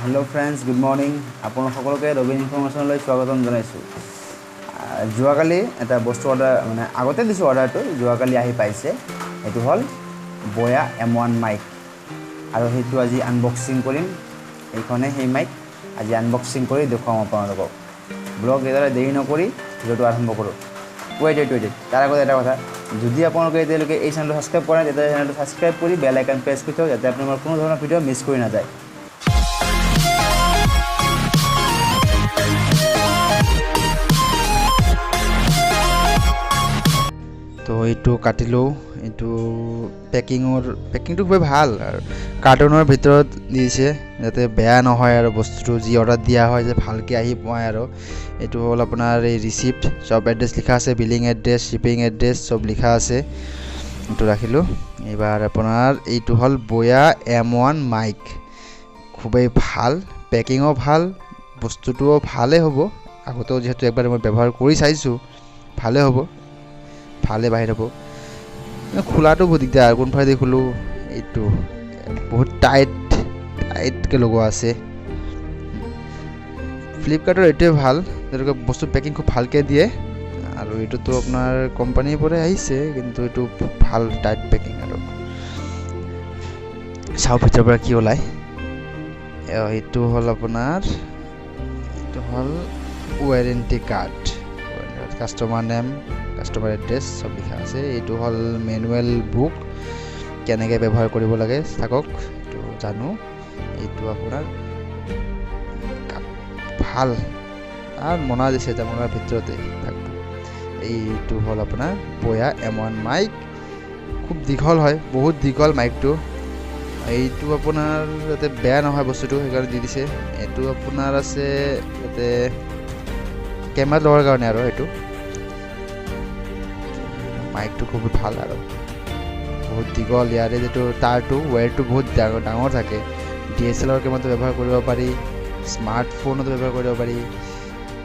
Hello' friends, good morning. আপোনালোক সকলোকে ৰবীন ইনফৰমেশ্যনলৈ স্বাগতম জনাইছোঁ। যোৱাকালি এটা বস্তু অৰ্ডাৰ, মানে আগতে দিছোঁ অৰ্ডাৰটো, যোৱাকালি আহি পাইছে। সেইটো হ'ল বয়া M1 Mike আৰু সেইটো আজি আনবক্সিং কৰিম। এইখনে সেই মাইক, আজি আনবক্সিং কৰি দেখুৱাম আপোনালোকক। ব্লগ এইদৰে দেৰি নকৰি ভিডিঅ'টো আৰম্ভ কৰোঁ। ৱেইট ৱেইট ৱেইট, তাৰ আগতে এটা কথা, যদি আপোনালোকে এতিয়ালৈকে এই চেনেলটো ছাবস্ক্ৰাইব কৰা নাই, তেতিয়াহ'লে চেনেলটো ছাবস্ক্ৰাইব কৰি বেল আইকন প্ৰেছ কৰি থওক, যাতে আপোনালোকৰ কোনো ধৰণৰ ভিডিঅ' মিছ কৰি নাযায়। তো এইটো কাটিলোঁ। এইটো পেকিংটো খুবেই ভাল আৰু কাৰ্টুনৰ ভিতৰত দিছে, যাতে বেয়া নহয় আৰু বস্তুটো যি অৰ্ডাৰ দিয়া হয় যে ভালকৈ আহি পায়। আৰু এইটো হ'ল আপোনাৰ এই ৰিচিপ্ট, চব এড্ৰেছ লিখা আছে, বিলিং এড্ৰেছ, শ্বিপিং এড্ৰেছ চব লিখা আছে। এইটো ৰাখিলোঁ। এইবাৰ আপোনাৰ এইটো হ'ল বয়া M1 Mike. খুবেই ভাল, পেকিঙো ভাল, বস্তুটোও ভালেই হ'ব। আগতেও যিহেতু একবাৰ মই ব্যৱহাৰ কৰি চাইছোঁ, ভালেই হ'ব, ভালে বাহিৰ হ'ব। খোলাটো বহুত দিগদাৰ, কোনফালেদি খোলোঁ। এইটো বহুত টাইটকৈ লগোৱা আছে। ফ্লিপকাৰ্টৰ এইটোৱে ভাল, তেওঁলোকে বস্তু পেকিং খুব ভালকৈ দিয়ে। আৰু এইটোতো আপোনাৰ কোম্পানীৰ পৰাই আহিছে, কিন্তু এইটো ভাল টাইট পেকিং। আৰু চাওঁ ভিতৰৰ পৰা কি ওলায়। এইটো হ'ল আপোনাৰ, এইটো হ'ল warranty card, customer name, customer address চব লিখা আছে। এইটো হ'ল মেনুৱেল বুক, কেনেকৈ ব্যৱহাৰ কৰিব লাগে থাকক, এইটো জানো। এইটো আপোনাৰ ভাল আৰু মনা দিছে, এটা মোনাৰ ভিতৰতে থাকিব। এইটো হ'ল আপোনাৰ বয়া M1 Mike. খুব দীঘল হয়, বহুত দীঘল মাইকটো। এইটো আপোনাৰ যাতে বেয়া নহয় বস্তুটো, সেইকাৰণে দি দিছে। এইটো আপোনাৰ আছে যাতে কেমেৰা লোৱাৰ কাৰণে। আৰু এইটো মাইকটো খুব ভাল আৰু বহুত দীঘল। ইয়াৰে যিটো তাৰটো, ৱেৰটো বহুত ডাঙৰ ডাঙৰ থাকে। DSLR কেমেৰাটো ব্যৱহাৰ কৰিব পাৰি, স্মাৰ্টফোনতো ব্যৱহাৰ কৰিব পাৰি।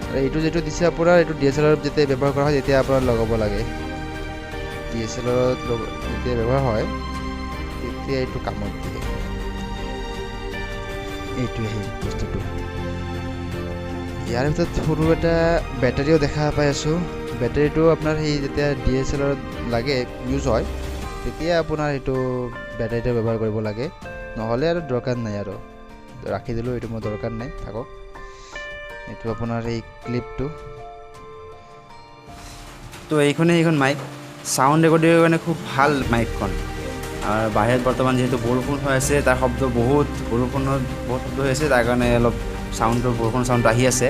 আৰু এইটো যিটো দিছে আপোনাৰ, এইটো DSLR যেতিয়া ব্যৱহাৰ কৰা হয় তেতিয়া আপোনাৰ লগাব লাগে। DSLRত যেতিয়া ব্যৱহাৰ হয় তেতিয়া এইটো কামত দিয়ে। এইটোৱে সেই বস্তুটো। ইয়াৰ ভিতৰত সৰু এটা বেটাৰীও দেখা পাই আছোঁ। বেটাৰীটো আপোনাৰ সেই যেতিয়া DSLRত লাগে, ইউজ হয়, তেতিয়া আপোনাৰ সেইটো বেটাৰীটো ব্যৱহাৰ কৰিব লাগে, নহ'লে আৰু দৰকাৰ নাই। আৰু ৰাখি দিলোঁ, এইটো মোৰ দৰকাৰ নাই, থাকক। এইটো আপোনাৰ এই ক্লিপটো। তো এইখনেই সেইখন মাইক, চাউণ্ড ৰেকৰ্ডিঙৰ কাৰণে খুব ভাল মাইকখন। আৰু বাহিৰত বৰ্তমান যিহেতু বৰষুণ হৈ আছে, তাৰ শব্দ বহুত, বৰষুণত বহুত শব্দ হৈ আছে, তাৰ কাৰণে অলপ চাউণ্ডটো, বৰষুণ চাউণ্ডটো আহি আছে।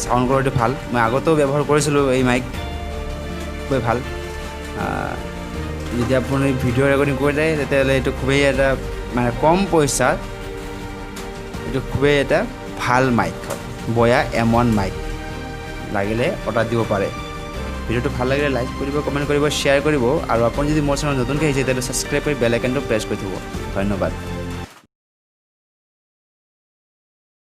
চাউণ্ড কোৱালিটি ভাল। মই আগতেও ব্যৱহাৰ কৰিছিলোঁ এই মাইক, খুবেই ভাল। যদি আপুনি ভিডিঅ' ৰেকৰ্ডিং কৰি যায়, তেতিয়াহ'লে এইটো খুবেই এটা, মানে কম পইচাত এইটো খুবেই এটা ভাল মাইক হয়। বয়া M1 Mike লাগিলে অৰ্ডাৰ দিব পাৰে। ভিডিঅ'টো ভাল লাগিলে লাইক কৰিব, কমেণ্ট কৰিব, শ্বেয়াৰ কৰিব। আৰু আপুনি যদি মোৰ চেনেল নতুনকৈ আহিছে, তেতিয়াহ'লে ছাবস্ক্ৰাইব কৰি বেল আইকনটো প্ৰেছ কৰি থ'ব। ধন্যবাদ।